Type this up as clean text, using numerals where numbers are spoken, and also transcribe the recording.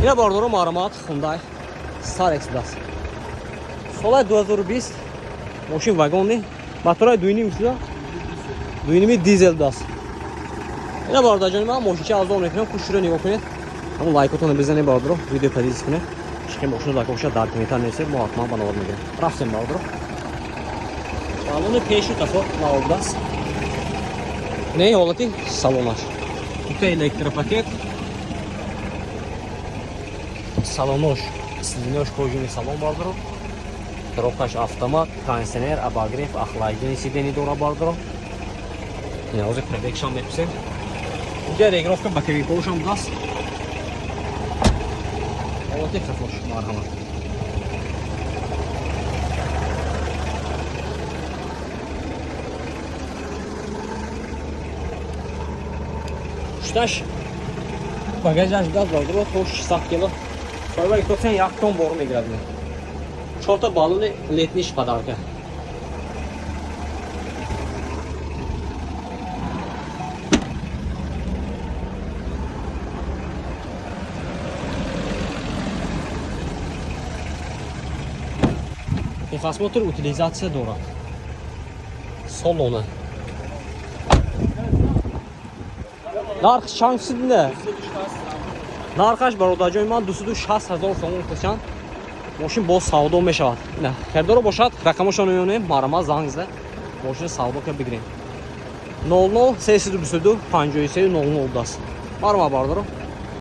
Ина, бародаро, марҳамат, Хундай Starex будааст. Солаи 2020, мошин вагонный, мотораи дуюним шуда, дуюними дизел будааст. Ина, бародарҷони ман, мошинча арзон мекунам, хушро нигоҳ кунед. Ҳамун лайкотонро бизанед, бародаро, видео поделиться кунед. Чихи мошина дар боша, дар комментар нависед, мо ҳатман ба навор мегирем. Рафтем, бародаро. Балони пешу тафо нав будааст. Не, ҳолати салонаш. Дута электропакет. Салонош, сиденьош кожаный салон, бародаро. Коробкаш автомат, кондиционер, обогрев, охлаждение сидений дора, бародаро. Ина ҳозир пробегшам мепурсем. Инҷа регулировка боковикҳошам будааст. Ҳолати хафош, марҳамат. Пушташ багажаш будааст, бародаро, то 600 кило. Соҳиба гуфтан, як тон бор мегирад. Чорта баллони летний ш подарка. Техосмотр, утилизация дорад. Салона. Нарх чанд шудида? Нархаш, бародарҷони ман, 260 ҳазор сомон кушанд. Мошин боз савдо мешавад. Ина, харидоро бошад, рақамошон мемонем, марҳамат, занг зада мошини савдо ка бигирем. 00 322 53 00 будааст. Марҳамат, бародаро.